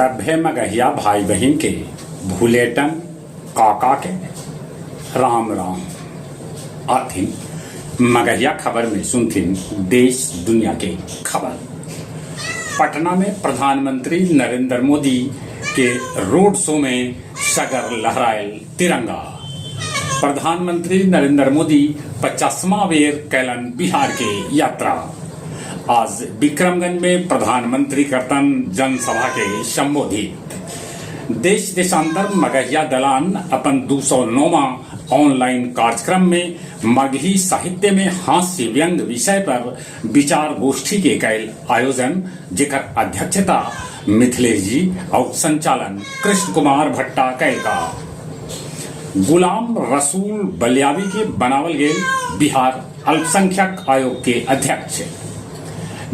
सभ्भे मगहिया भाई बहिन के भुलेटन काका के राम राम। आथिन मगहिया खबर में सुनथिन देश दुनिया के खबर। पटना में प्रधानमंत्री नरेंद्र मोदी के रोड शो में सगर लहरायल तिरंगा। प्रधानमंत्री नरेंद्र मोदी 50वां बेर कैलन बिहार के यात्रा। आज विक्रमगंज में प्रधानमंत्री करतन जनसभा के संबोधित। देश देशांतर मगहिया दलान अपन 209वां ऑनलाइन कार्यक्रम में मगही साहित्य में हास्य व्यंग विषय पर विचार गोष्ठी के कैल आयोजन, जेकर अध्यक्षता मिथिलेश जी और संचालन कृष्ण कुमार भट्टा कैल का। गुलाम रसूल बलियावी के बनावल गेल बिहार अल्पसंख्यक आयोग के अध्यक्ष।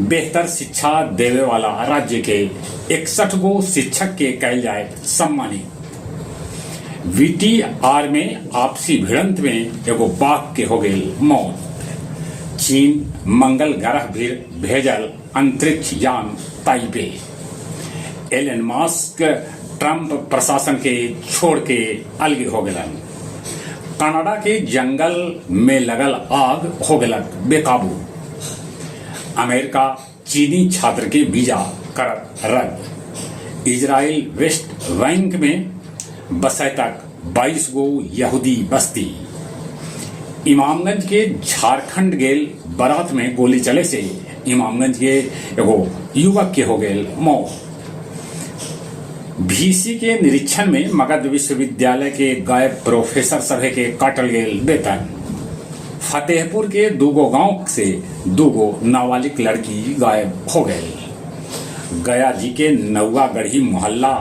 बेहतर शिक्षा देवे वाला राज्य के 61 गो शिक्षक के कैल जाए सम्मानित। वीटीआर में आपसी भिड़ंत में एगो बाघ के हो गई मौत। चीन मंगल ग्रह भी भेजल अंतरिक्ष यान ताइपे। एलन मस्क ट्रंप प्रशासन के छोड़ के अलगे हो गलन। कनाडा के जंगल में लगल आग हो गलक बेकाबू। अमेरिका चीनी छात्र के वीजा करत रद्द। इजराइल वेस्ट बैंक में बसै तक 22 गो यहूदी बस्ती। इमामगंज के झारखंड गेल बारात में गोली चले से इमामगंज के एगो युवक के हो गेल मौत। भीसी के निरीक्षण में मगध विश्वविद्यालय के गायब प्रोफेसर सभे के काटल गेल वेतन। फतेहपुर के दूगो गांव से दूगो नाबालिग लड़की गायब हो गए। गया जी के नौवा गढ़ी मोहल्ला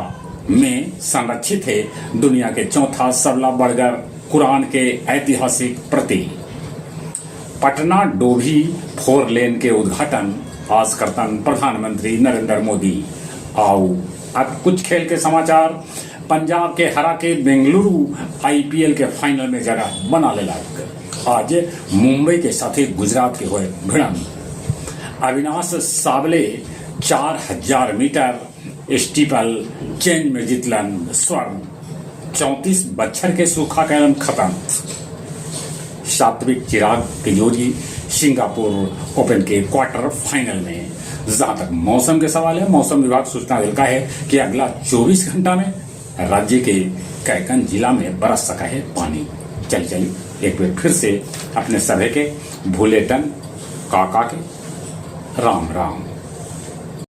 में संरक्षित है दुनिया के चौथा सबला बड़गर कुरान के ऐतिहासिक प्रति। पटना डोभी फोर लेन के उद्घाटन आज करतन प्रधानमंत्री नरेंद्र मोदी। आओ अब कुछ खेल के समाचार। पंजाब के हरा के बेंगलुरु आईपीएल के फाइनल में जगह बना लेलक। आज मुंबई के साथ गुजरात के हुए भिड़ंत। Avinash Sable 4000 metre steeple change में जीतलन स्वर्ण। 34 बच्छर के सूखा कैलन खत्म। सात्विक चिराग की जोड़ी सिंगापुर ओपन के क्वार्टर फाइनल में। जहां तक मौसम के सवाल है, मौसम विभाग सूचना दिलका है कि अगला 24 घंटा में राज्य के कैकन जिला में बरस सका है पानी। चल चली एक बार फिर से अपने सभे के भूलेटन काका के राम राम।